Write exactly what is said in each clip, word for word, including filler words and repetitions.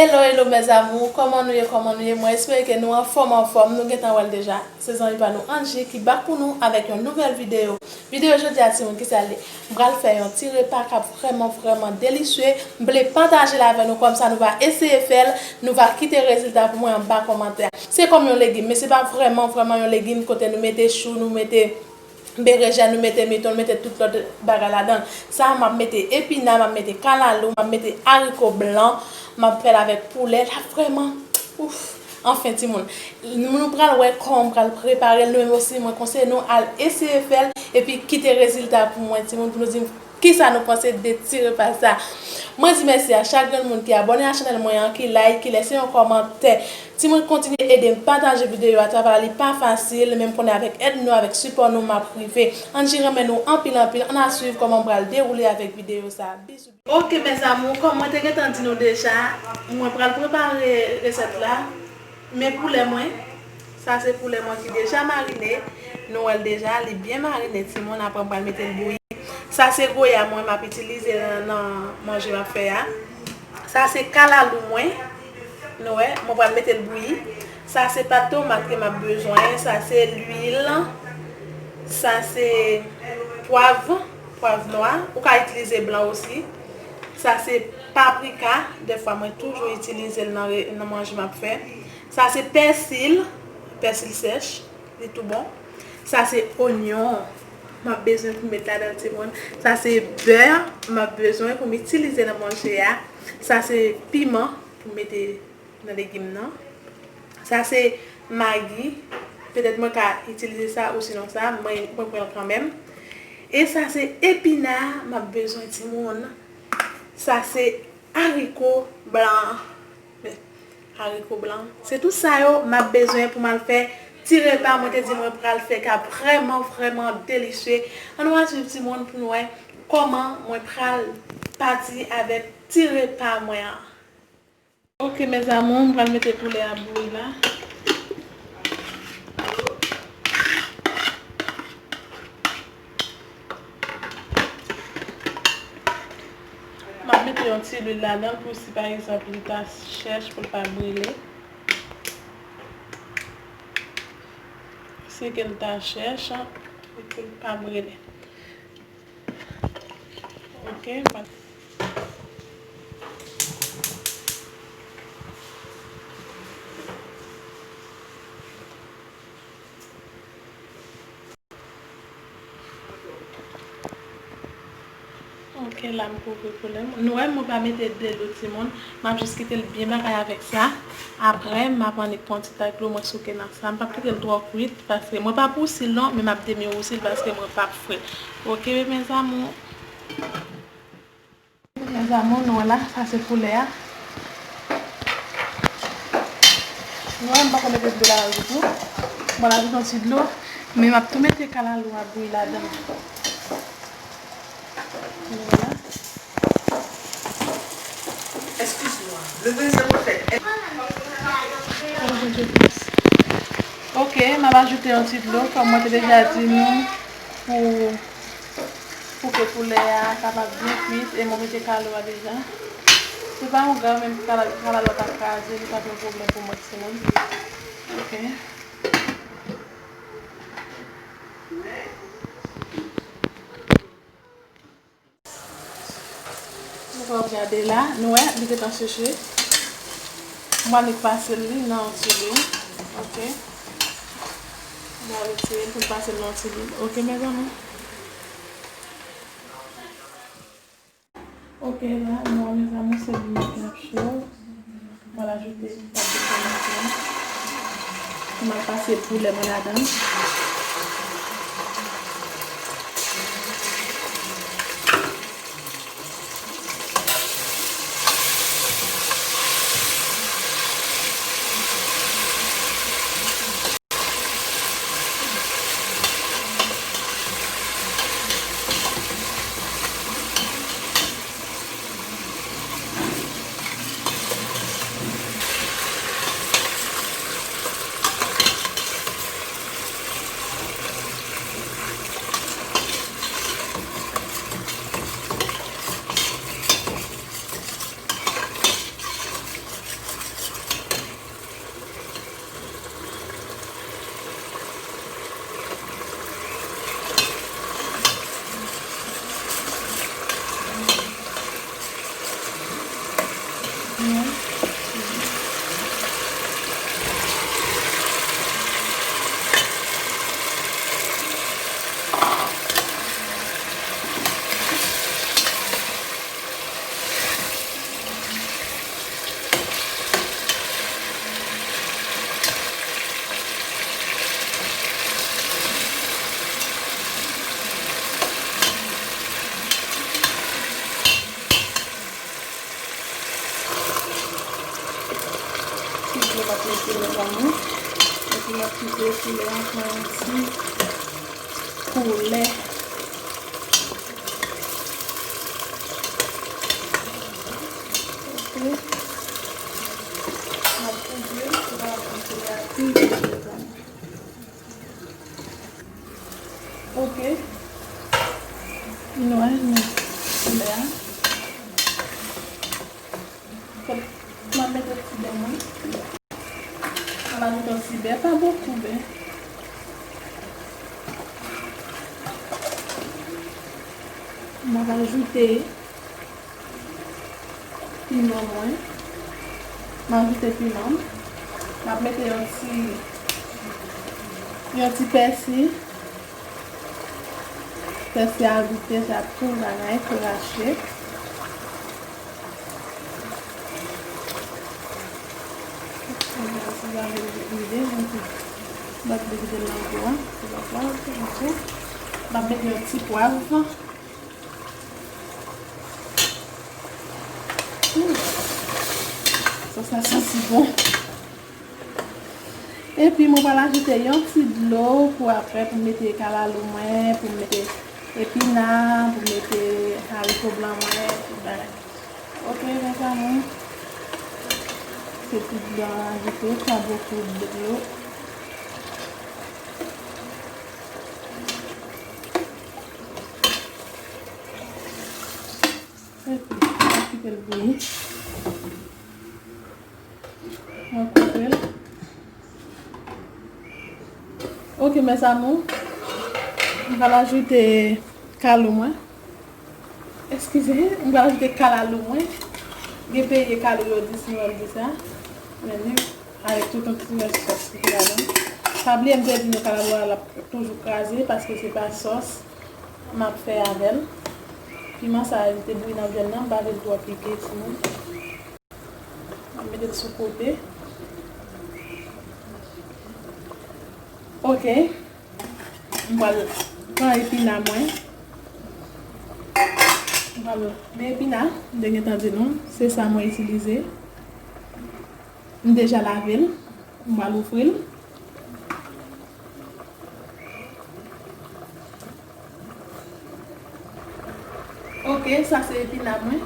Hello, hello, mes amours, kòman nou ye, kòman nou ye? Mwen espere ke nou anfòm, anfòm, nou gentan wè l deja. Se zanmi pa nou Angie ki back pou nou avèk yon nouvèl videyo. Videyo jodi a, timoun, kisa l ye? M pral fè yon ti repa k ap vrèman, vrèman delisye. M vle pataje l avè nou, kòmsa nou va eseye fè l, nou va kite rezilta pou mwen anba kòmantè. Se kòm yon legim, men se pa vrèman, vrèman yon legim kote nou mete chou, nou mete berejèn, nou mete miton, nou mete tout lòt bagay ladan l. Sa a, m ap mete epina, m ap mete kalalou, m ap mete ariko blan, m ap fè l avèk poulè. L ap vrèman, ouf! Anfen, timoun, nou, nou pral wè kòman m pral prepare l. Nou menm osi, mwen konseye nou al eseye fè l, epi kite rezilta pou mwen, timoun, pou nou di m kisa nou panse de ti repa sa. Mwen di mèsi a chak grenn moun ki abòne a chanèl mwen an, ki like, ki lèse yon kòmantè. Timoun, kontinye ede m pataje videyo a, travay la li pa fasil, men m konnen avèk èd nou, avèk sipò nou, m ap rive. Angie renmen nou anpil, anpil. Ann al swiv kòman m pral dewoule avèk videyo sa. Bizou. Ok, mes amours, kòm mwen te gentan di nou deja, mwen pral prepare resèt la. Men poulè mwen, sa se poulè mwen ki deja marine. Nou wè l deja, li byen marine, timoun. Apre, m pral mete l bouyi. Sa se goya mwen, m ap itilize nan, nan manje m ap fè a. Sa se kalalou mwen. Nou wè, mwen pral mete l bouyi. Sa se pat tomat ke m ap bezwen. Sa se lwil. Sa se pwav, pwav nwa. Ou ka itilize blan osi. Sa se paprika. Dèfwa, mwen toujou itilize l nan re-, nan manje m ap fè. Sa se pèsi, pèsi sèch. Li tou bon. Sa se onyon. M ap bezwen pou met ladan, timoun. Sa se bè. M ap bezwen pou m itilize nan manje a. Sa se piman pou mete nan legim nan. Sa se magi. Petèt mwen ka itilize sa osinon sa, mwen, mwen pran l kanmenm. E sa se epina m ap bezwen, timoun. Sa se ariko blan. Men, ariko blan. Se tout sa yo m ap bezwen pou m al fè ti repa mwen te di mwen pral fè, k ap vrèman, vrèman delisye. Ann nou al swiv, timoun, pou nou wè kòman mwen pral pati avèk ti repa mwen an. Ok, mes amours, m pral mete poulè a bouyi la. M ap mete yon ti lwil ladan l pou si pa egzanp li ta chèch pou l pa brile. Si ke l ta chèch, pou l pa brile. Ok, m ap Ok, la m kouvri poulè m. Nou wè, mwen pa mete dlo, timoun. M ap jis kite l byen bagay avèk sa. Apre, m ap annik pran ti tak dlo, mwen souke nan sa. M p ap kite l twò kwit, paske mwen p ap wousi l non, men m ap demi wousi l paske mwen p ap fre. Ok, mes amours. Mes amours, nou wè la, sa se poulè a. Nou wè, m poko mete dlo ladan l ditou. Mwen la ajoute yon ti dlo, men m ap tou mete kalalou a bouyi ladan l. Nou wè la. Excuse-moi, le vin se refait. Ok, m ap ajoute yon ti dlo, kòm mwen te deja di nou, pou Pou ke poulè a kapab byen kwit, e mwen mete kalalou a deja. Se pa yon grav, menm si kalalou a ta kraze, li p ap yon pwoblèm pou mwen, timoun. Ok. Nou ka gade la, nou wè, li gentan seche. Mwen annik pase li nan yon ti lwil. Ok. Mwen retire l pou m pase l nan yon ti lwil. Ok, mes amours. Ok, la, nou wè, mes amours, se lwil ki ap cho. Mwen ajoute pate tomat la. Mwen pase poulè mwen ladan. Ti dlo m ap mete, mezanmi. Epi m ap kite koulè a pran yon ti koulè. Ok. M ap kouvri l pou l pa pran koulè a pi vit, mezanmi. Ok. Nou wè, nou koulè a. Fòk m ap mete ti bè mwen. M ap ajoute yon ti bè, pa bokou bè. M ap ajoute piman mwen. M ajoute piman. M ap mete yon ti, yon ti pèsi. Pèsi a vite, sa tou bagay, tou rache. M ap mete yon ti pwav, Sòs la santi bon. Epi mwen pral ajoute yon ti dlo pou apre, pou m mete kalalou mwen, pou m mete epina, pou m mete hariko blan mwen, tout bagay. Ok, mezanmi. Se ti dlo a ajoute, pa bokou dlo. Epi, m ap kite l bouyi. Mwen koupe l. Ok, mes amours. M pral ajoute kalou mwen. Eskize, m pral ajoute kalalou mwen. Gen peyi kalalou yo di, si nou di sa. Men li, avèk tout yon ti rès sòs ki te ladan. Pa bliye m te di nou kalalou a l ap toujou kraze paske se pa sòs m ap fè avè l. Piman sa a, li te bouyi nan vyann nan, m pa vle l twò pike, timoun. M ap mete l sou kote. Ok. M pral pran epina mwen. M pral, men epina, m te gentan di nou, se sa mwen itilize. M deja lave l. M pral ouvri l. Ok, sa se epina mwen.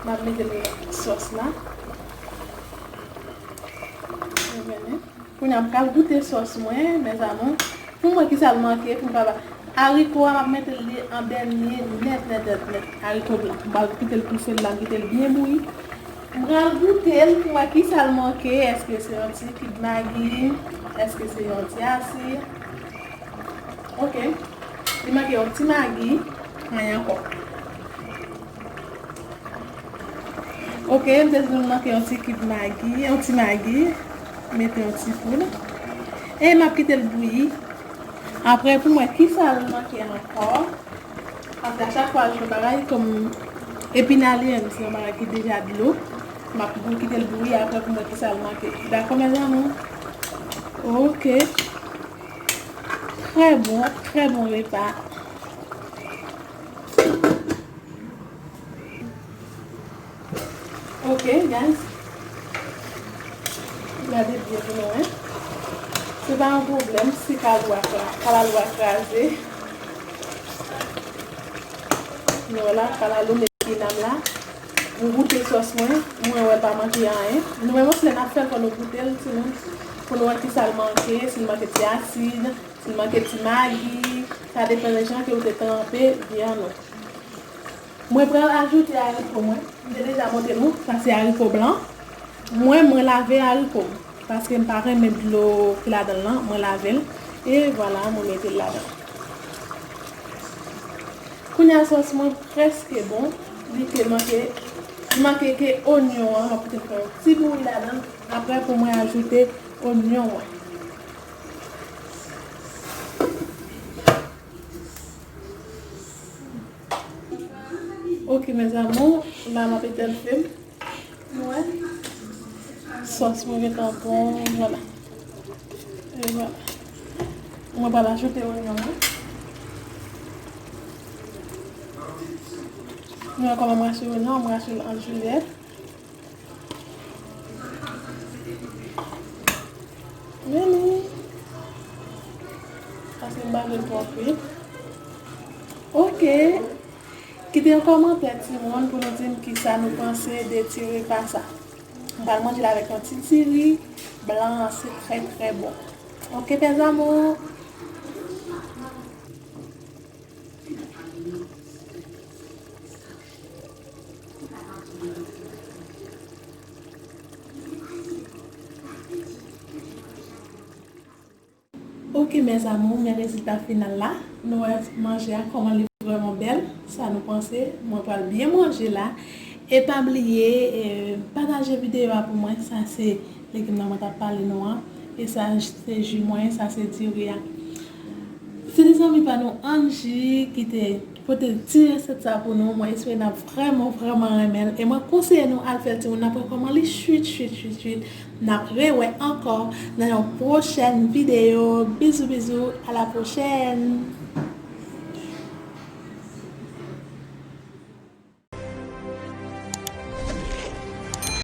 M ap mete nan sòs la. Kounye a, m pral goute sòs mwen, mes amours. Pou m wè kisa l manke, pou m pa ba. Hariko a, m ap mete li an dènye, nèt, nèt, nèt, nèt. Hariko blan. M pral kite l toufe l la, m kite l byen bouyi. M pral goute l pou m wè kisa l manke. Èske se yon ti kib Maggi? Èske se yon ti asid? Ok. Li manke yon ti Maggi. Anyen ankò. Ok, m te di nou l manke yon ti kib Maggi, yon ti Maggi. Mete yon ti poud. E m ap kite l bouyi. Apre, pou m wè kisa l manke ankò. Paske a chak fwa, se yon bagay kòm epina li menm, se yon bagay ki deja dlo. M ap bou-, kite l bouyi apre pou m wè kisa l manke. Dakò, mes amours? Ok. Très bon, très bon repas. Ok, guys. Gade byen pou nou, hein. Se pa yon pwoblèm si kalalou a kra-, kalalou a kraze. Nou wè la, kalalou m epi epina m la. M goute sòs mwen, mwen wè l pa manke anyen. Nou menm osi lè n ap fè l, fò nou goute l, timoun, pou nou wè kisa l manke, si l manke ti asid, si l manke ti Maggi. Sa depann de jan ke ou te tranpe vyann ou. Mwen pral ajoute hariko mwen. M te deja montre nou, sa se hariko blan. Mwen, mwen lave hariko m, paske m pa renmen dlo ki ladan l lan, mwen lave l. E vwala, mwen mete l ladan. Kounye a, sòs mwen prèske bon, li te manke M make ke onyon an, m ap kite fè yon ti bouyi ladan l. Apre pou mwen ajoute onyon an. Ok, mes amours, la m ap etenn fe m. Nou wè? Sòs mwen gentan bon, vwala. E vwala. Mwen pral ajoute onyon mwen. Nou wè kòman m rache onyon, m rache l an jilyèt. Vini. Paske m pa vle l twò kwi. Ok. Kite yon kòmantè, timoun, pou nou di m kisa nou panse de ti repa sa. M pral manje l avèk yon ti diri blan, se trè, trè bon. Ok, mes amours. Ok, mes amours, men rezilta final la. Nou wè manje a, kòman li vrèman bèl. Sa nou panse? Mwen pral byen manje la. E pa bliye, eh, pataje videyo a pou mwen. Sa se legim nan mwen t ap pale nou an. E sa se ji mwen, sa se diri a. Se te zanmi pa nou Angie ki te pote ti resèt sa pou nou. Mwen espere n ap vrèman, vrèman renmen l. E mwen konseye nou al fè l, timoun, n ap wè kòman li chwit, chwit, chwit, chwit. N ap rewè ankò nan yon pwochèn videyo. Bizou, bizou, à la prochaine!